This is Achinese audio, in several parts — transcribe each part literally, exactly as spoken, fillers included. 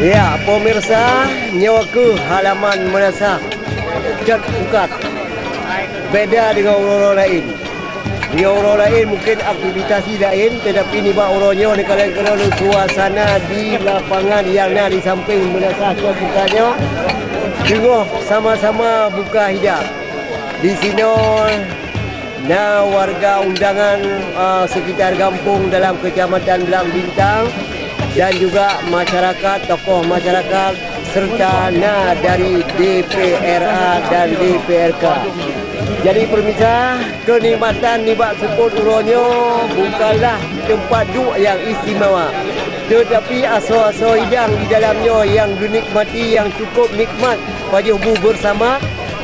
Ya, pemirsa, nyoe keuh halaman meunasah cot pukat. Beda dengan uroe-uroe laén. Nyoe uroe laén mungkin aktivitas laén, tetapi nibak uroe nyoe neukalon keudroe suasana di lapangan nyang na di sampéng meunasah cot pukat nyoe teungoh sama-sama buka hidang. Di sinoe na warga undangan, eh, sekitar gampông dalam Kecamatan Blang Bintang dan juga masyarakat, tokoh masyarakat serta na dari D P R A dan D P R K. Jadi pemirsa, kenikmatan nibak seupôt uroe nyoe bukanlah teumpat duek nyang istimewa, teutapi asoe-asoe idang di dalam nyoe nyang geunikmati nyang cukup nikmat pajoh bu beusama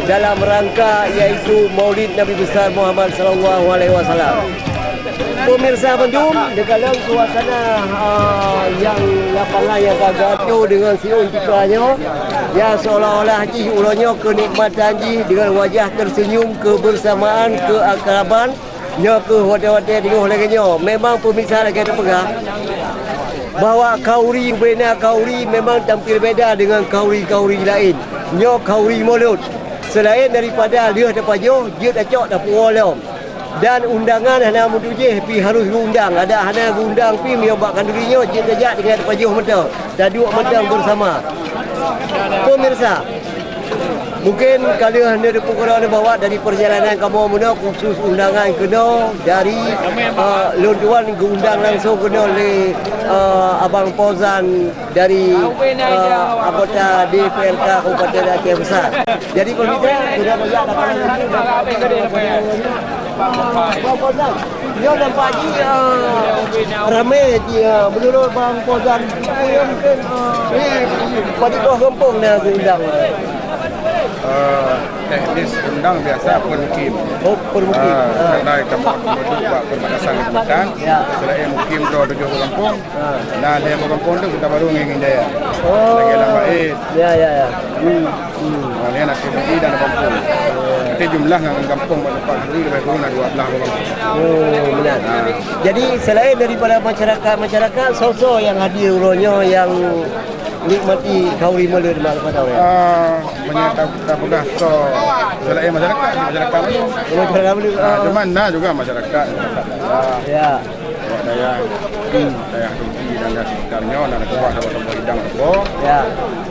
dalam rangka yaitu Maulid Nabi Besar Muhammad sallallahu alaihi wasallam. Pemirsa bandum, neukalon suasana, ah, nyang lapangan nyang ka geuatoe deungon siôn tika nyoe, nyang seolah-olah jih uroe nyoe keunikmatan jih deungon wajah terseunyum kebersamaan, keakraban, nyoe keuh watée-watée teungoh lagée nyoe. Memang pemirsa lagée tapeugah bahwa khauri, bubena khauri memang tampil beda deungon khauri-khauri laén. Nyoe khauri Molot. Seulaén daripada lheueh tapajoh, jeuet tacok tapuwoe lom. Dan undangan hana meutujih pih harôh geuundang. Adak hana geuundang pih meunyoe bak khanduri nyoe jeuet tajak tinggai tapajoh mantong, taduek mantong beusama. Pemirsa, mungken ka lheueh neuteupeue keudroe bahwa dari peurjalanan kamoe meunoe khusus undangan keunoe dari, eh, lôn tuan geuundang langsong keunoe lé, eh, Abang Fauzan dari, eh, anggota D P R K Kabupaten Aceh Besar. Jadi, pemirsa, sudah banyak laporan dari Bang Fauzan. Nyoe nampak jih, eh, ramé jih, eh, meunurot Bang Fauzan, mungken, eh, padum boh gampông na geuundang? Eh, teknis undang biasa permukim. Oh, permukim. Ah, ah. Karena tempat penduduk bak perbatasan kecamatan, ya, selain mukim tu tujuh gampông, Ha. Nah, di gampông tu kita baru ngieng jaya. Oh. Lagi lam bait. Ya, ya, ya. Hmm. Hmm. Oh, ni anak T B I dan gampông. Nanti jumlah ngon gampông bak tempat dulu lebih kurang ada dua belas gampông. Oh, benar. Ha. Jadi, selain daripada masyarakat-masyarakat, soe-soe nyang hadir uroe nyoe nyang nikmati khauri Molot di Malam Natal, ya? Ah, meunyoe ta-, tapeugah soe selain masyarakat, masyarakat lain. Oh, masyarakat lain, ah, ah. Cuman na juga masyarakat, masyarakat biasa. Ya. Awak dayah, hmm, dayah Ruki dan dayah sekitar nyoe, dan keubah tokoh-tokoh idang tokoh. Ya.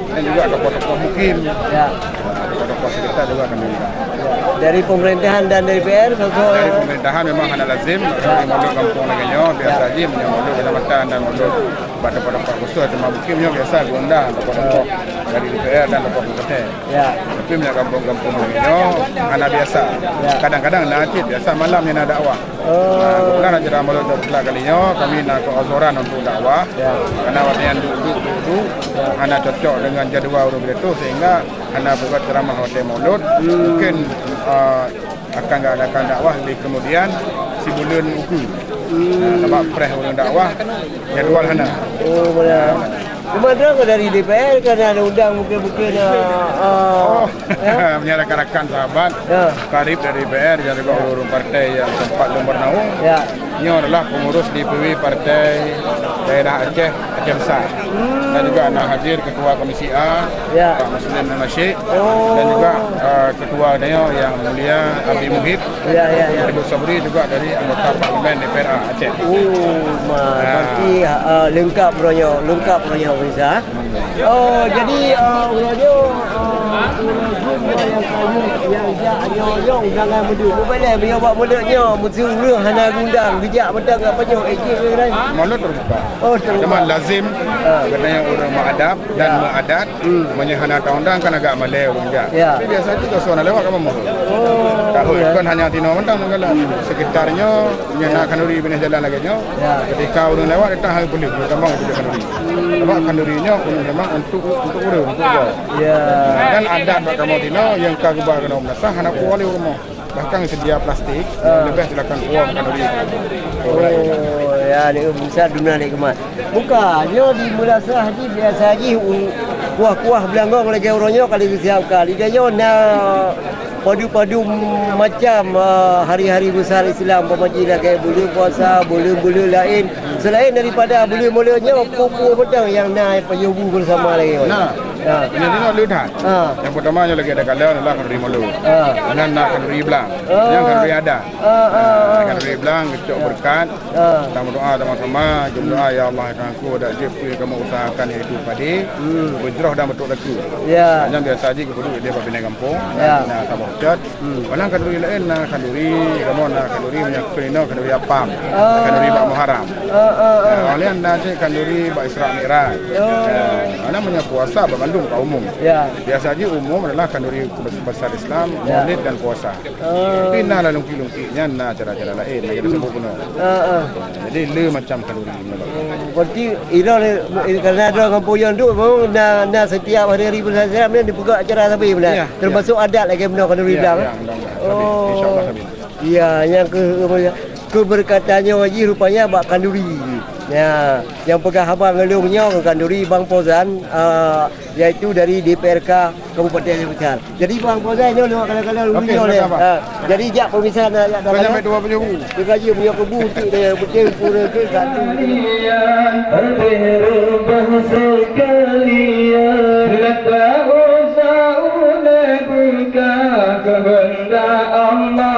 Dan juga tokoh-tokoh mukim. Ya. Nah, tokoh-tokoh sekitar juga kami undang. Ya. Dari pemerintahan dan dari D P R, soe-soe? Dari pemerintahan memang hana lazim, ya, dari Molot gampông lagée nyoe, biasa, ya, jih, meunyoe Molot kecamatan dan Molot bak tempat-tempat khusus, tempat mukim nyoe biasa geuundang tokoh-tokoh, ya, dari D P R dan tokoh kabupaten. Ya. Tapi meunyoe gampông-gampông lagée nyoe, hana biasa. Ya. Kadang-kadang na cit biasa malam nyan na dakwah. Oh. Nah, kebetulan acara Molot Natal kali nyoe, kami na keuuzoran untuk dakwah. Ya. Karena watée nyan duek-duek, duek-duek, ya, hana cocok dengan jadual ureuëng beudôh, sehingga hana buka ceramah watée Molot. Hmm. Mungkin, ah, akan diadakan dakwah di kemudian sibuleuen ukeue. Hmm. Nah, sabab preh ureuëng dakwah, jadual hana. Oh, beuna. Cuma droe ke dari D P R kan ada undang mungkin-mungkin, ah, ah, oh, ya? Punya rakan-rakan sahabat, ya, karib dari D P R, dari, ya, ureuëng partai nyang sempat lôn bernaung. Ya. Nyoe adalah pengurus D P W Partai Daerah Aceh, Aceh Besar. Hmm. Dan juga na hadir Ketua Komisi A, ya, Pak Muslim Al Masyik, oh, dan juga, eh, Ketua Dayo Yang Mulia Abi Muhib, ya, ya, ya, Ibu Sabri juga dari anggota Parlemen D P R A Aceh. Oh, ma, ya, berarti, eh, lengkap uroe nyoe, lengkap uroe nyoe, pemirsa. Oh, jadi, eh, uroe nyoe, eh, uroe Jumat nyang ka lheueh, nyang jak nyoe, nyoe undangan meudeuh. Mubalek meunyoe bak Molot nyoe, meusti ureuëng hana geuundang, geujak mantong ka pajoh, eh, cit, eh, Molot terbuka. Oh, terbuka. Cuma lazim, ah, geutanyoe ureuëng meuadab dan, ya, meuadat, hmm, meunyoe hana taundang kan agak malée ureuëng jak. Ya. Tapi biasa jih soe-soe na lewat ka mohon. Oh, tahun, ya, kon hanya tinoe mantong meugalan. Sekitar nyoe, nyoe, ya, na khanduri binéh jalan lagée nyoe. Ya. Ketika ureuëng lewat, datang hai puléh, tamong puléh khanduri. Sebab khanduri nyoe ureuëng memang untuk, untuk ureuëng, untuk ureuëng. Ya. Dan adat bak kamoe tinoe nyang ka geuba keunoe meunasah hana puwoe lé ureuëng. Bahkan sedia plastik, ah, leubeh silakan puwoe khanduri. Oh, ya, ni bisa duna ni kemat. Buka, nyoe di meunasah jih biasa jih u-, kuah-kuah beulangong lagée uroe nyoe ka lheueh geusiapkan. Lagée nyoe na Padum-padum macam, ah, hari-hari besar Islam, umpama jih lagèe buleuen puasa, buleuen-buleuen laén. Selain daripada buleuen-buleuen nyoe, peue-peue mantong nyang na peunyubu bersama lagi. Nah, nah, nyang teunoe le that. Ah. Nyang pertama nyoe lagèe takalon adalah khanduri mulod. Ah. Nyan na khanduri blang. Ah. Nyan khanduri adat. Ah, ah, ah. Khanduri blang geucok beureukat. Ah. Tameudoa sama-sama, jeuet meudoa, "Ya Allah, ya Tuhanku, dak jeuet peue kamoe usahakan, yaitu padé, hmm, beujroh dan beutôk takue." Ya. Nyan biasa jih geupeuduek di bak binéh gampông, ya, na saboh cot. Hmm. Padahai khanduri laén, na khanduri, kamoe na khanduri, meunyoe keunoe khanduri apam. Ah. Khanduri bak Muharram. Ah, ah, ah. Ya, awak laén na cit khanduri bak Isra Mi'raj. Oh. Ya, karena meunyoe puasa bak mandum ka umum. Ya. Biasa jih umum adalah khanduri besar Islam, ya, Maulid dan puasa. Ah. Tapi na lam lungkit-lungkit nyan na acara-acara laén, na jadi sebut bunoe. Ah, ah. Jadi le macam khanduri bunoe. Oh, berarti inoe le, karena droe gampông nyoe duek memang na, na setiap hari-hari buleuen Islam nyan dipeugah acara sabe bunoe. Ya, ya. Termasuk adat lagèe bunoe khanduri blang. Ya, ya, mudah-mudahan. Oh. Sabe, insya Allah sabe. Ya, nyang ke, keubeureukatan nyoe jih rupanya bak khanduri. Ya, nyang peugah haba ngon lôn nyoe khanduri Bang Fauzan, ah, yaitu dari D P R K Kabupaten Aceh Besar. Jadi, Bang Fauzan, nyoe lewat kalan-kalan. Okey, dulu nyoe leh. Sama-sama. Ha, jadi, jak pemirsa nak, nak Kau dalam. Sampai dua puluh ribu. Dia gaji punya kebu tu, dia betul pura ke satu. Leubeh reubah sekalian, letak usah uleh buka kehendak Allah.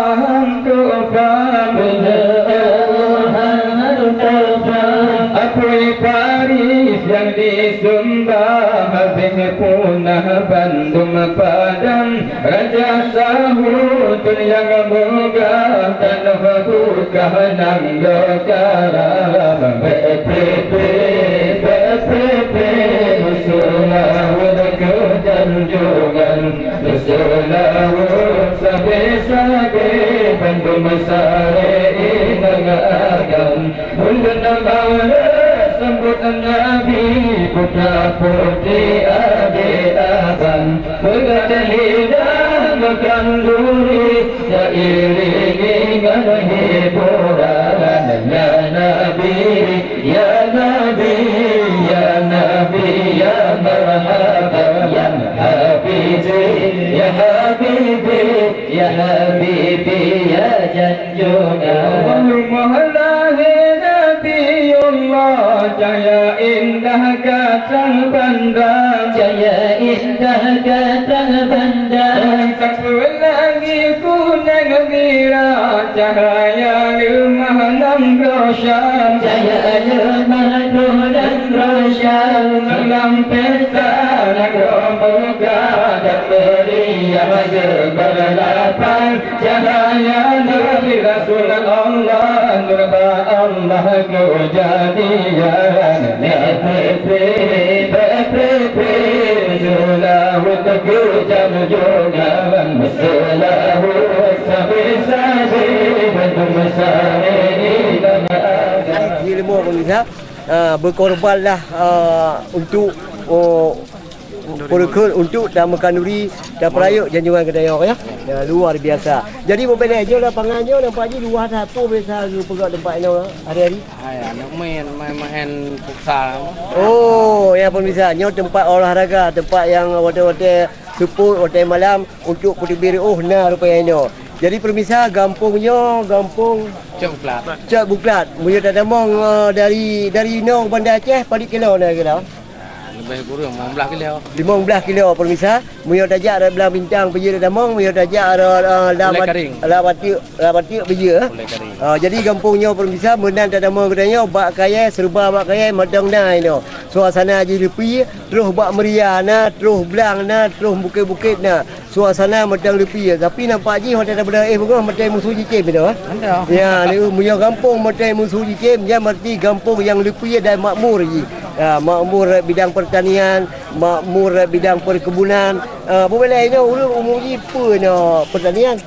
Apui Paris nyang diseumbah, habéh punah bandum padang. Raja Sahutun nyang meugah, tanoh bukah nanggroe karam. Bèk pré-pré, bèk pré-pré, seulaweuet keu janjongan. Seulaweuet sabe-sabe bandum sare inong agam. Ulôn bak sambot Nabi, putra putri adék abang. Peugah lidah meukhanduri, tairingi ngon hiburan. Ya Nabi, ya Nabi, ya Nabi, ya marhaba, ya habibi, ya habibi, ya habibi, ya janjongan. Rumoh lahé Nabiullah, cahya indah ka trang banda. Cahya indah ka trang banda. Sapeue langét kuneng bira, cahya leumah nanggroe Syam. Cahya leumah nanggroe Syam. Lam pesta nanggroe Mekah, dan meriah geubeulatang. Cahya Nabi Rasul Allah, nur bak Allah keujadian. Bèk pré-pré, bèk pré-pré, seulaweuet keu janjongan. Seulaweuet sabe-sabe bandum sare inong agam. Di leumo pemirsa, ah, berkorbanlah, ah, untuk, oh, Peureukheun untuk tameukhanduri, tapeurayeuk janjongan geutanyoe, ya. Ya, luar biasa. Jadi, bubena nyoe lapangan nyoe nampak jih luwah that, peue biasa geupeugah teumpat inoe hari-hari? Hai, aneuk main, main-main futsal. Oh, ya, pemirsa, nyoe teumpat olahraga, teumpat nyang watèe-watèe seupôt, watèe malam untuk peuteubiet riôh na rupanya nyoe. Jadi, pemirsa, gampông nyoe, gampông Cot Buklat. Cot Buklat. Meunyoe tatamong, eh, dari, dari inoe Banda Aceh, padum kilo na kira? Leubeh kureueng limong blah kilo. Limong blah kilo, pemirsa. Meunyoe tajak rot Blang Bintang, peue jeuet tamong, meunyoe tajak rot, eh, Lam Ulèe Bat-, Karing. Lam Bateuk, Lam Bateuk, peue jeuet, eh? Ulèe Karing. Ah, jadi gampông nyoe, pemirsa, meunan tatamong geutanyoe, bak kayèe, seureuba bak kayèe, mantong na inoe. Suasana jih leupie, troh bak meuria na, troh blang na, troh bukét-bukét na. Suasana mantong leupie, tapi nampak jih watèe tapeudong éh beungoh mantong musoh jicém inoe, eh? Mantong. Ya, ni, meunyoe gampông mantong musoh jicém, nyan berarti gampông nyang leupie dan makmur jih. Ya, makmur bidang pertanian, makmur bidang perkebunan. Ah, bubena inoe ureueng umum jih peue inoe pertanian?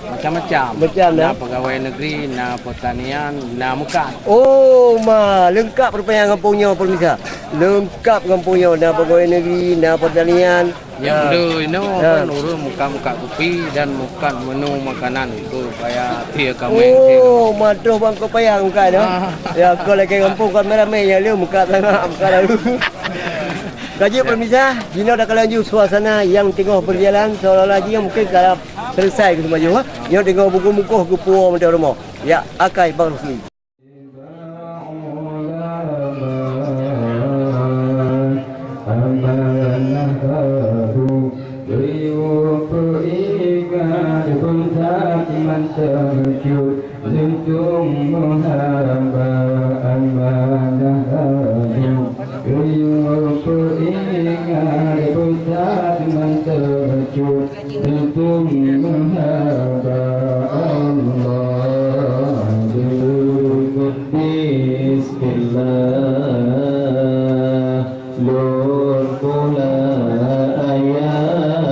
Macam-macam. Macam, ya? Na pegawai negeri, na pertanian, na meukat. Oh, ma, leungkap rupanya gampông nyoe, pemirsa. Leungkap gampông nyoe, na pegawai negeri, na pertanian. Nyang le inoe kan ureueng meukat-meukat kupi dan meukat menu makanan keu paya tie kaméng. Oh, ma troh bangkot paya meukat inoe. Ah. Ya, kon lagèe gampông kan ramé-ramé, nyang le meukat sangat, meukat lalu. Ka jeuet pemirsa, jinoe takalon ju suasana nyang teungoh berjalan seolah-olah jih mungkin ka selesai keu seumaju, ha? Nyoe teungoh bungkôh-bungkôh geupuwoe mantong rumoh. Ya, akai bang Rusli. Lôn tueng meuhaba amanah Abu, geuyue peuingat pusat mantong bacut. Lôn tueng meuhaba Allah deungon bismillah. Lôn pula ayat,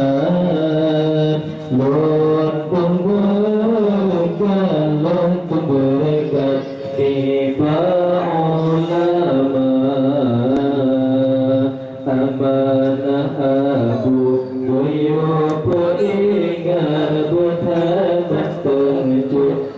lôn pembuka, lôn pemberikan tiba ulama. Amanah Abu, geuyue peuingat beuthat mantong bacut.